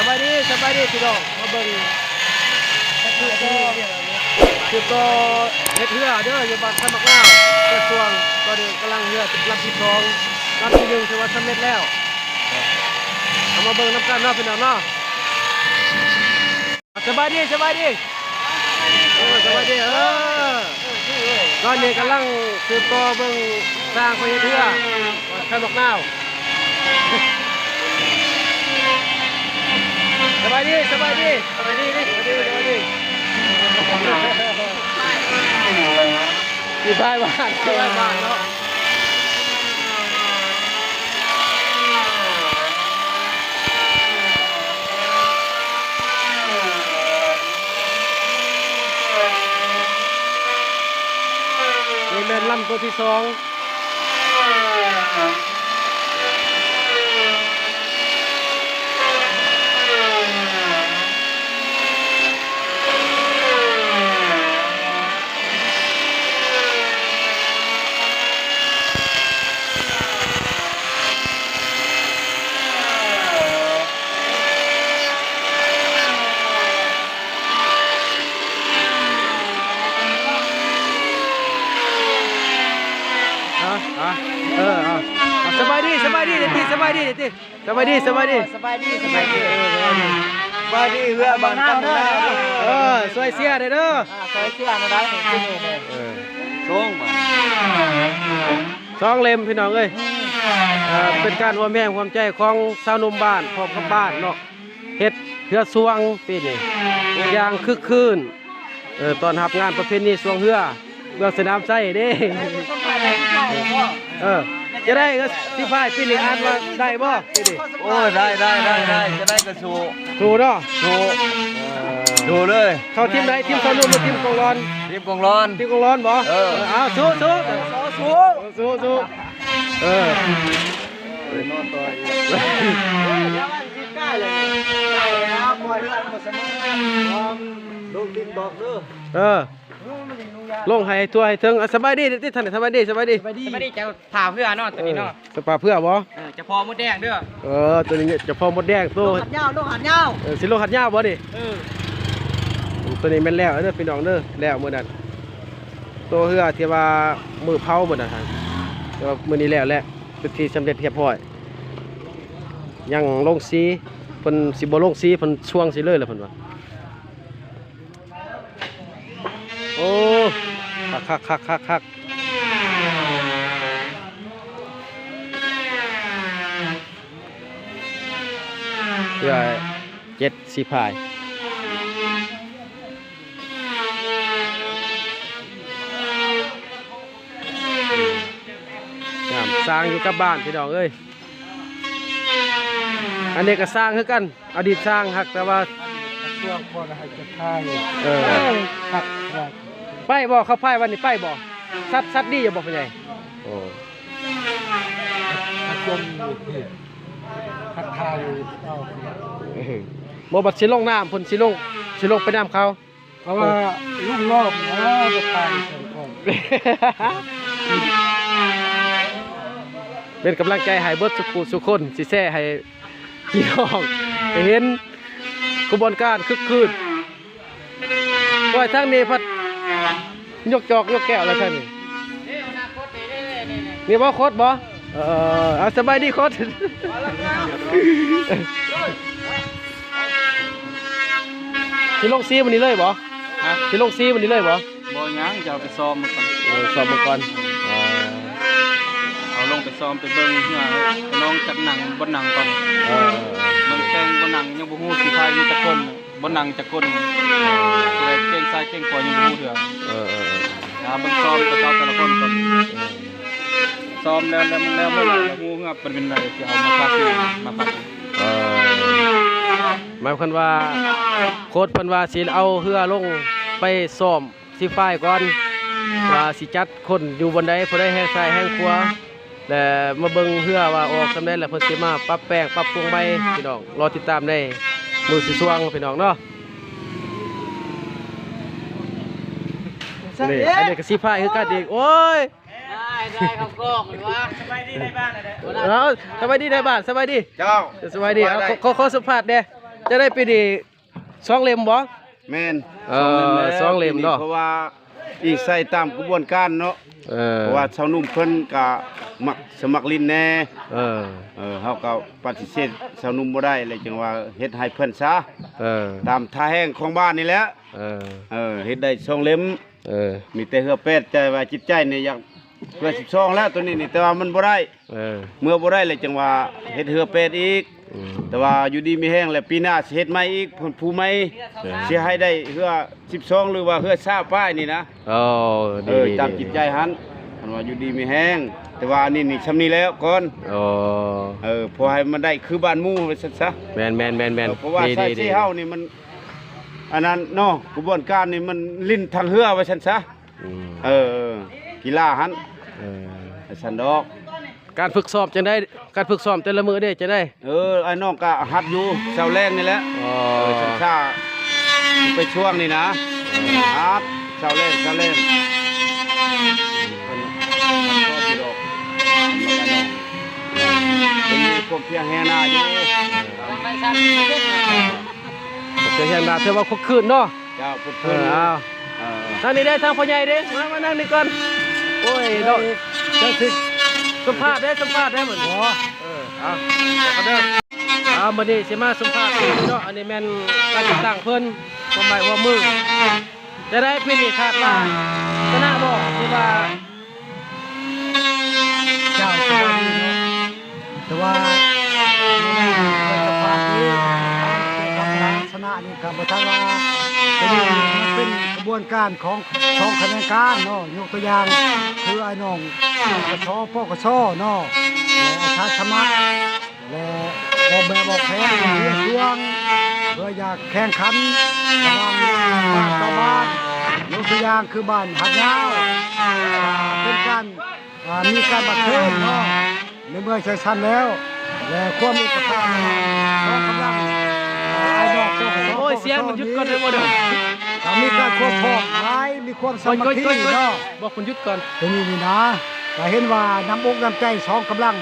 ສະບາຍດີ ສະບາຍດີພີ່ນ້ອງ ມາເບິ່ງ ສືບຕໍ່ເຮັດເຮືອເດີ ຢູ່ບ້ານຄຳໝາກນາວ ເຂດຊວງ ຕອນນີ້ກຳລັງເຮືອລຳທີສອງ ລຳທີໜຶ່ງຖືວ່າສຳເລັດແລ້ວ ເຮົາມາເບິ່ງນຳກັນເນາະພີ່ນ້ອງເນາະ. ສະບາຍດີ ສະບາຍດີ ໂອ້ ສະບາຍດີ ເອີ ຕອນນີ້ກຳລັງສືບຕໍ່ເບິ່ງຊ່າງເພິ່ນເຮັດເຮືອ ຄຳໝາກນາວ ສະບາຍດີ ສະບາຍດີ ສະບາຍດີ ສະບາຍດີ ສະບາຍດີ ຢູ່ທ້າຍບ້ານ ຢູ່ທ້າຍບ້ານເນາະ. ນີ້ແມ່ນລຳຕົວທີສອງ. ເອົາ ເອົາ ເອີ ເອົາ ສະບາຍດີ ສະບາຍດີເດຕິ ສະບາຍດີເດຕິ. ສະບາຍດີ ສະບາຍດີ ສະບາຍດີ ສະບາຍດີ ເອີ ສະບາຍດີ ສະບາຍດີ ເຮືອບ້ານຄຳນາວເດີ ເອີ ຊ່ວຍເຊຍແດ່ເດີ ອ່າ ຊ່ວຍເຊຍແດ່ເດີ ເອີ ສອງບາດ ສອງເຫຼັ້ມພີ່ນ້ອງເອີຍ ເອີ ເປັນການຮ່ວມແຮງຮ່ວມໃຈຂອງຊາວໜຸ່ມບ້ານ ພ້ອມກັບບ້ານເນາະ ເຮັດເຮືອຊ່ວງປີນີ້ຢ່າງຄຶກຄື້ນ. ເອີ ຕ້ອນຮັບງານປະເພນີຊ່ວງເຮືອເມືອງສະໜາມໄຊເດ້ ເອີ ຈະໄດ້ກໍຊິພາຍປີນີ້ ອ່ານວ່າໄດ້ບໍ່ປີນີ້? ໂອ້ຍ ໄດ້ ໄດ້ ໄດ້ ໄດ້ ຈະໄດ້ກໍສູ້ ສູ້ເນາະ ສູ້ ເອີ ສູ້ເລີຍ. ເຂົ້າທີມໃດ? ທີມຊາວໜຸ່ມ ຫຼື ທີມກອງຫຼອນ? ທີມກອງຫຼອນ ທີມກອງຫຼອນບໍ່? ເອີ ເອີ ເອົາ ສູ້ ສູ້ ສູ້ ເອີ ເອີ ນອນຕໍ່ອີກ ເອີ ເອີ ລົງຕິກຕອກເດີ ເອີ ລົງໃຫ້ທົ່ວໃຫ້ເຖິງ. ອ່ະ ສະບາຍດີຕິທ່ານ ສະບາຍດີ ສະບາຍດີ ສະບາຍດີ ສະບາຍດີ ເຈົ້າທ່າເຮືອເນາະ ຕົວນີ້ເນາະ ເອີ ສະປາເພື່ອບໍ່? ເອີ ເຈົ້າພໍ່ມົດແດງເດີ ເອີ ຕົວນີ້ເຈົ້າພໍ່ມົດແດງ ໂຕ ລົງຫາດຍາວ ລົງຫາດຍາວ ເອີ ຊິລົງຫາດຍາວບໍ່ນີ້? ເອີ ຕົວນີ້ແມ່ນແລ້ວເດີພີ່ນ້ອງເດີ ແລ້ວມື້ນັ້ນ ໂຕເຮືອທີ່ວ່າມື້ເຜົາມື້ນັ້ນ ແຕ່ວ່າມື້ນີ້ແລ້ວແຫຼະ ເປັນທີ່ສຳເລັດຮຽບຮ້ອຍ ຍັງລົງສີ ເພິ່ນຊິບໍ່ລົງສີ ເພິ່ນຊ່ວງສີເລີຍແຫຼະເພິ່ນວ່າ. ໂອ້ ຄັກໆໆໆໆ ເທື່ອເຈັດສີພາຍ ງາມ ສ້າງຢູ່ກັບບ້ານພີ່ນ້ອງເອີຍ. ອັນນີ້ກໍສ້າງຄືກັນ ອະດີດຊ່າງ ຫາກແຕ່ວ່າ ອັນນີ້ກະຊວງບໍ່ໃຫ້ຈັດທ່າຢູ່ ເອີ ຄັກວ່າ ໄປບໍ່ ເຂົາພາຍວັນນີ້ໄປບໍ່? ສັດ ສັດດີຢູ່ບໍ່ ພໍ່ໃຫຍ່? ໂອ້ ກະຊວງຢູ່ທີ່ ຄັກທ່າຢູ່ ເອົາ ບໍ່ ບັດຊິລົງນ້ຳພຸ້ນ ຊິລົງ ຊິລົງໄປນຳເຂົາ. ເພາະວ່າລຸງລ້ອມນະ ບໍ່ຕາຍສອງຄົນ ເປັນກຳລັງໃຈໃຫ້ເບິດສູ່ຜູ້ສູ່ຄົນ ຊິແຊໃຫ້ພີ່ນ້ອງໄດ້ເຫັນຂະບວນການຄຶກຄື້ນ. ໂອ້ຍ ທາງນີ້ພັດຍົກຈອກຍົກແກ້ວແລ້ວທາງນີ້ ນີ້ບໍ່ຄົດບໍ່? ເອີ ເອົາ ສະບາຍດີຄົດ ຊິລົງສີມື້ນີ້ເລີຍບໍ່? ຮະ? ຊິລົງສີມື້ນີ້ເລີຍບໍ່? ບໍ່ ຍັງ ຈະເອົາໄປຊ້ອມມັນກ່ອນ ເອີ ຊ້ອມມັນກ່ອນ ເອົາລົງໄປຊ້ອມ ໄປເບິ່ງເຮືອ ໄປລອງຈັກນັ່ງ ບ່ອນນັ່ງກ່ອນ ເອີ ເບິ່ງແຕ່ງບ່ອນນັ່ງ ຍັງບໍ່ຮູ້ຊິພາຍມີຈັກຄົນ ບ່ອນນັ່ງຈັກຄົນ ຜູ້ໃດເກັ່ງຊ້າຍເກັ່ງຂວາຍັງບໍ່ຮູ້ເທື່ອ ເອີ ເອີ ເອີ ຫາເບິ່ງຊ້ອມແຕ່ລະຄົນກ່ອນ ເອີ ຊ້ອມແລ້ວ ແລ້ວ ແລ້ວເມື່ອໃດຮູ້ເຮືອເປັນ ເປັນໃດ ຊິເອົາມາພັກ ມາພັກ ເອີ ໝາຍຄວາມວ່າໂຄດເພິ່ນວ່າຊິເອົາເຮືອລົງໄປຊ້ອມສີຝ້າຍກ່ອນ ວ່າຊິຈັດຄົນຢູ່ບ່ອນໃດ ຜູ້ໃດແຮງຊ້າຍແຮງຂວາ ແລະ ມາເບິ່ງເຮືອວ່າອອກສ່ຳໃດ ແລ້ວເພິ່ນຊິມາປັບແປງປັບປຸງໃໝ່ ພີ່ນ້ອງ ລໍຕິດຕາມໃນມື້ຊິຊ່ວງ ພີ່ນ້ອງເນາະ. ນີ້ ອັນນີ້ກໍສີຝ້າຍຄືກັນອີກ ໂອ້ຍ ໄດ້ ໄດ້ເຂົ້າກ້ອງຢູ່ວະ ສະບາຍດີນາຍບ້ານ ເອົາ ສະບາຍດີນາຍບ້ານ ສະບາຍດີ ເຈົ້າ ສະບາຍດີ ເອົາ ຂໍ ຂໍສຳພາດແດ່ ຈະໄດ້ປີນີ້ສອງເຫຼັ້ມບໍ່? ແມ່ນ ເອີ ສອງເຫຼັ້ມແລ້ວ ສອງເຫຼັ້ມເນາະ ປີນີ້ ເພາະວ່າອີງໃສ່ຕາມຂະບວນການເນາະ ເອີ ເພາະວ່າຊາວໜຸ່ມເພິ່ນກະມັກສະໝັກຫຼິ້ນແດ່ ເອີ ເອີ ເຮົາກໍປະຕິເສດຊາວໜຸ່ມບໍ່ໄດ້ ແລ້ວຈຶ່ງວ່າເຮັດໃຫ້ເພິ່ນຊະ ເອີ ຕາມທ່າແຮງຂອງບ້ານນີ້ແຫຼະ ເອີ ເອີ ເຮັດໄດ້ສອງເຫຼັ້ມ ເອີ ມີແຕ່ເຮືອແປດ ແຕ່ວ່າຈິດໃຈນີ້ຢາກເຮືອສິບສອງແລ້ວ ໂຕນີ້ນີ້ ແຕ່ວ່າມັນບໍ່ໄດ້ ເອີ ເມື່ອບໍ່ໄດ້ແລ້ວຈັ່ງວ່າເຮັດເຮືອແປດອີກ ອືມ ແຕ່ວ່າຢູ່ດີມີແຮງ ແລ້ວປີໜ້າຊິເຮັດໃໝ່ອີກ ເພິ່ນພູໃໝ່ ເອີ ຊິໃຫ້ໄດ້ເຮືອສິບສອງ ຫຼືວ່າເຮືອຊາວປາຍນີ້ນະ ໂອ້ ເອີ ດີໆ ຕາມຈິດໃຈຫັ້ນ ຄັນວ່າຢູ່ດີມີແຮງ ແຕ່ວ່າອັນນີ້ນີ້ຊ່ຳນີ້ແລ້ວກ່ອນ ໂອ້ ເອີ ພໍໃຫ້ມັນໄດ້ຄືບ້ານໝູ່ວ່າຊັ້ນຊະ ແມ່ນໆໆໆ ເອີ ເພາະວ່າ ດີໆ ສາຍເຊເຮົານີ້ມັນ ອັນນັ້ນເນາະ ຂະບວນການນີ້ມັນຫຼິ້ນທາງເຮືອວ່າຊັ້ນຊະ ອືມ ເອີ ກິລາຫັ້ນ ເອີ ວ່າຊັ້ນດອກ ການຝຶກຊ້ອມຈັ່ງໃດ? ການຝຶກຊ້ອມແຕ່ລະມື້ເດ້ຈັ່ງໃດ? ເອີ ອ້າຍນ້ອງກະຫັດຢູ່ເຊົ້າແລງນີ້ແຫຼະ ອໍ ເອີ ຊ້າໆ ໄປຊ່ວງນີ້ນະ ເອີ ຫັດເຊົ້າແລງ ເຊົ້າແລງ ເພິ່ນຫັດຊອບຢູ່ດອກ ເພິ່ນມີຄວາມພຽງແຮງໜ້າຢູ່ ເຈົ້າ ເພິ່ນເຮັດນາຖືວ່າຄົບຄືນເນາະ ເຈົ້າ ເພິ່ນ ເອີ ເອົາ ເອີ ທາງນີ້ເດ້ ທາງພໍ່ໃຫຍ່ເດ້ ມາ ມານັ່ງນີ້ກ່ອນ ໂອ້ຍເນາະ ເຈົ້າຊິສຳພາດເດ້ ສຳພາດເດ້ ມື້ນີ້ ບໍ່ ເອີ ເອົາ ເອົາ ມື້ນີ້ຊິມາສຳພາດເນາະ ອັນນີ້ແມ່ນການຈັດຕັ້ງເພິ່ນ ຄວາມໝາຍຮ່ວມມື ຈະໄດ້ປີນີ້ຄາດວ່າຊະນະບໍ່ ຫຼືວ່າ ເຈົ້າ ສະບາຍດີເນາະ ແຕ່ວ່າສະພາບນີ້ ລັກສະນະນີ້ກໍບໍ່ທັນວ່າ ໂຕນີ້ມັນເປັນຂະບວນການຂອງສອງຂະແໜງການເນາະ ຍົກຕົວຢ່າງຄືອ້າຍນ້ອງ ປກສ ປກສ ເນາະ ແລະ ອາສາສະໝັກ ແລະ ອອກແບບອອກແຜນເຮັດຊ່ວງ ເພື່ອຢາກແຂ່ງຂັນລະຫວ່າງບ້ານຕໍ່ບ້ານ ຍົກຕົວຢ່າງຄືບ້ານຫາດຍາວ ເປັນການ ອ່າ ມີການບັດເທີນເນາະ ໃນເມື່ອຈັ່ງຊັ້ນແລ້ວ ແລະ ຄວາມເອກະພາບຂອງກຳລັງ ອ່າ ອ້າຍນ້ອງ ໂອ້ຍ ສຽງມັນຢຸດກ່ອນໄດ້ບໍ່ເດີ ກໍມີການຄວາມພ້ອມຫຼາຍ ມີຄວາມສາມັກຄີເນາະ ບອກເພິ່ນຢຸດກ່ອນ ໂຕນີ້ນີ້ນະ ກໍເຫັນວ່ານ້ຳອົກນ້ຳໃຈສອງກຳລັງ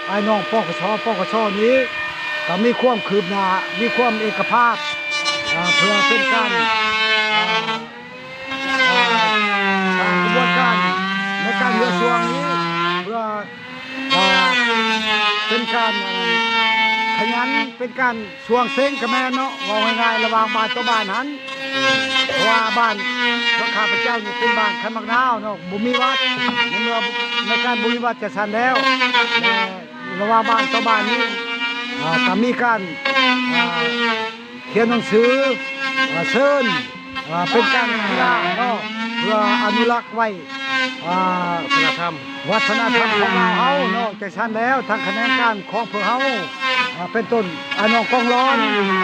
ອ້າຍນ້ອງ ປກສ ປກສ ນີ້ ກໍມີຄວາມຄືບໜ້າ ມີຄວາມເອກະພາບ ອ່າ ເພື່ອເປັນການ ອ່າ ອ່າ ສ້າງຂະບວນການໃນການເຮືອຊ່ວງນີ້ ເພື່ອ ອ່າ ເປັນການ ອ່າ ຂະຫຍັນ ເປັນການຊ່ວງເສັງກະແມ່ນເນາະ ເວົ້າງ່າຍໆ ລະຫວ່າງບ້ານຕໍ່ບ້ານຫັ້ນ ເພາະວ່າບ້ານຂອງຂ້າພະເຈົ້ານີ້ເປັນບ້ານຄັນໝາກນາວເນາະ ບໍ່ມີວັດ ໃນເມື່ອໃນການບໍ່ມີວັດຈັ່ງຊັ້ນແລ້ວ ລະຫວ່າງບ້ານຕໍ່ບ້ານນີ້ ອ່າ ກໍມີການ ອ່າ ຂຽນໜັງສື ອ່າ ເຊີນ ອ່າ ເປັນການກິລາເນາະ ເພື່ອອະນຸລັກໄວ້ ອ່າ ວັດທະນະທຳ ວັດທະນະທຳຂອງລາວເຮົາເນາະ ຈັ່ງຊັ້ນແລ້ວ ທາງຂະແໜງການຂອງພວກເຮົາ ອ່າ ເປັນຕົ້ນ ອາ ນ້ອງກອງລອນ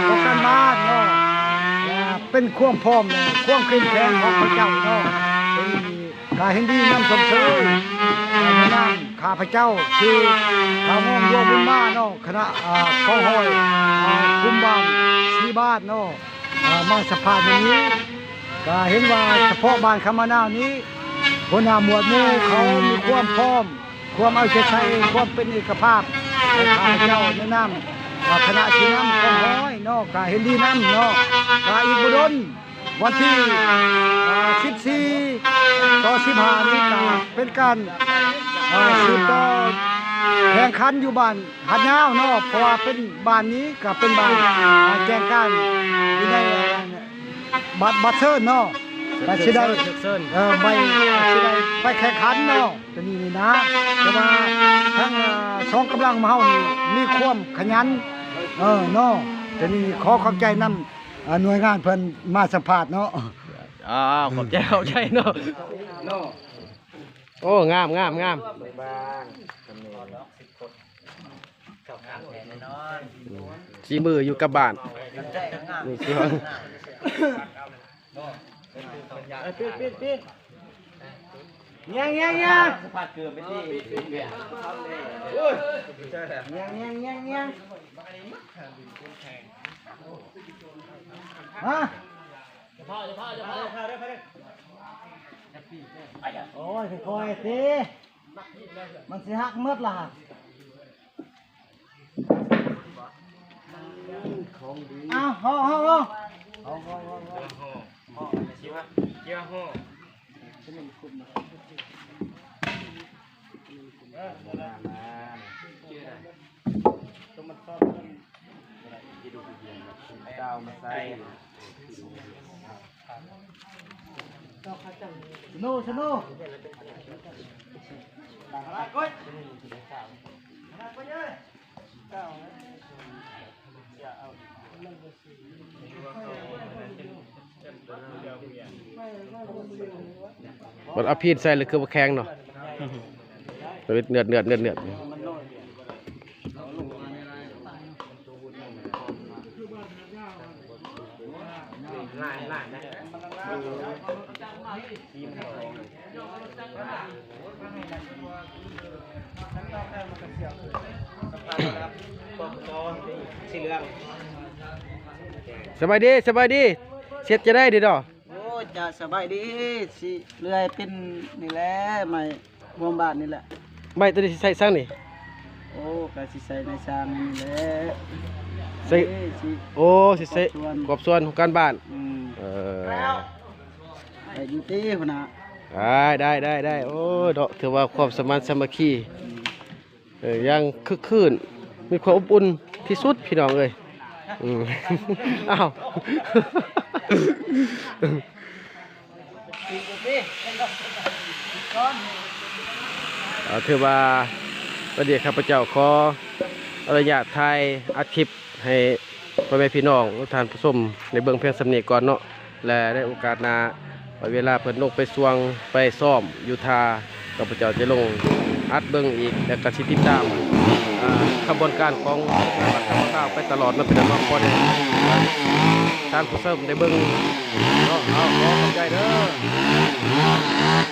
ກອງການບ້ານເນາະ ອ່າ ເປັນຄວາມພ້ອມ ຄວາມເຂັ້ມແຂງຂອງພວກເຈົ້າເນາະ ໂຕນີ້ ກະເຫັນດີນຳຊົມເຊີຍ ໃນນາມຂ້າພະເຈົ້າ ຊື່ ທ້າວງອມ ດວງບຸນມາເນາະ ຄະນະ ອາ ກອງຮ້ອຍ ອາ ກຸ່ມບ້ານສີ່ບ້ານເນາະ ອາ ມາສະພາດມື້ນີ້ ກະເຫັນວ່າສະເພາະບ້ານຄຳມະນາວນີ້ ຫົວໜ້າໝວດໝູ່ເຂົາມີຄວາມພ້ອມ ຄວາມເອົາໃຈໃສ່ ຄວາມເປັນເອກະພາບ ໃຫ້ຂ້າພະເຈົ້າໃນນາມ ອາ ຄະນະຊີ້ນຳກອງຮ້ອຍເນາະ ກະເຫັນດີນຳເນາະ ກະອີກບໍ່ດົນ ວັນທີ ອ່າ ສິບສີ່ ຕໍ່ ສິບຫ້າ ນີ້ກະເປັນການ ອ່າ ສືບຕໍ່ແຂ່ງຂັນຢູ່ບ້ານຫາດຍາວເນາະ ເພາະວ່າເປັນບ້ານນີ້ກະເປັນບ້ານ ອ່າ ແຈ້ງການຢູ່ໃນ ບັດ ບັດເຊີນເນາະ ກະຊິໄດ້ ເຊີນ ເອີ ໄປ ຊິໄດ້ໄປແຂ່ງຂັນເນາະ ໂຕນີ້ນີ້ນະ ແຕ່ວ່າທັງ ອ່າ ສອງກຳລັງເຮົານີ້ມີຄວາມຂະຫຍັນ ເອີ ເນາະ ໂຕນີ້ຂໍຂອບໃຈນຳ ອ່າ ໜ່ວຍງານເພິ່ນມາສຳພາດເນາະ ອ້າວ ຂອບໃຈ ຂອບໃຈເນາະ ໂອ້ ງາມ ງາມ ງາມ ບາງໆ ສີມືຢູ່ກັບບ້ານ ນີ້ຊິວ່າ ເອີ ປິດ ປິດ ປິດ ຍ່າງ ຍ່າງ ຍ່າງ ສະພາດເກືອບໄປຕິ ໂອ້ຍ ຍ່າງ ຍ່າງ ຍ່າງ ຍ່າງ ຮະ ໂອ້ຍ ຄ່ອຍໆ ຕິ ມັນຊິຫັກໝົດລະ ຂອງດີ ອ້າວ ເຮົາ ເຮົາ ເຮົາ ໂນ ໂນ ມັນເອົາພີນໃສ່ແລ້ວຄືບໍ່ແຂງເນາະ ເນືອດ ເນືອດ ເນືອດ ເນືອດ. ສະບາຍດີ ສະບາຍດີ ເຮັດຈັ່ງໃດດີດອ? ໂອ້ ຈະສະບາຍດີ ຊິເລື່ອຍເປັນນີ້ແຫຼະ ໄມ້ ຮ່ວມບ້ານນີ້ແຫຼະ. ໄມ້ໂຕນີ້ຊິໃຊ້ສັງນີ້? ໂອ້ ກະຊິໃຊ້ໃນຊ່າງນີ້ແຫຼະ ໃຊ້ ເອີ ຊິ ໂອ້ ຊິໃຊ້ກວບສວນ ກວບສວນ ກວບສວນ ການບ້ານ. ອືມ ເອີ ໄດ້ຢູ່ຕິຫົວໜ້າ? ໄດ້ ໄດ້ ໄດ້ ໄດ້. ໂອ້ຍເນາະ ຖືວ່າຄວາມສະມານສາມັກຄີ ອືມ ເອີ ຢ່າງຄຶກຄື້ນ ມີຄວາມອົບອຸ່ນທີ່ສຸດ ພີ່ນ້ອງເອີຍ. ອືມ ອ້າວ ເອົາ ຖືວ່າວັນນີ້ຂ້າພະເຈົ້າຂໍອະນຸຍາດຖ່າຍອັດຄລິບໃຫ້ພໍ່ແມ່ພີ່ນ້ອງ ແລະ ທ່ານຜູ້ຊົມໄດ້ເບິ່ງພຽງສ່ຳນີ້ກ່ອນເນາະ ແລະ ໃນໂອກາດໜ້າ ເວລາເພິ່ນລົງໄປຊ່ວງໄປຊ້ອມຢູ່ທ່າ ຂ້າພະເຈົ້າຈະລົງອັດເບິ່ງອີກ ແລະ ກະຊິຕິດຕາມ ອ່າ ຂະບວນການຂອງ ໄປຕະຫຼອດເນາະ ພີ່ນ້ອງເນາະ ພໍໄດ້ທ່ານຜູ້ຊົມໄດ້ເບິ່ງເນາະ. ເອົາ ຂໍຂອບໃຈເດີ.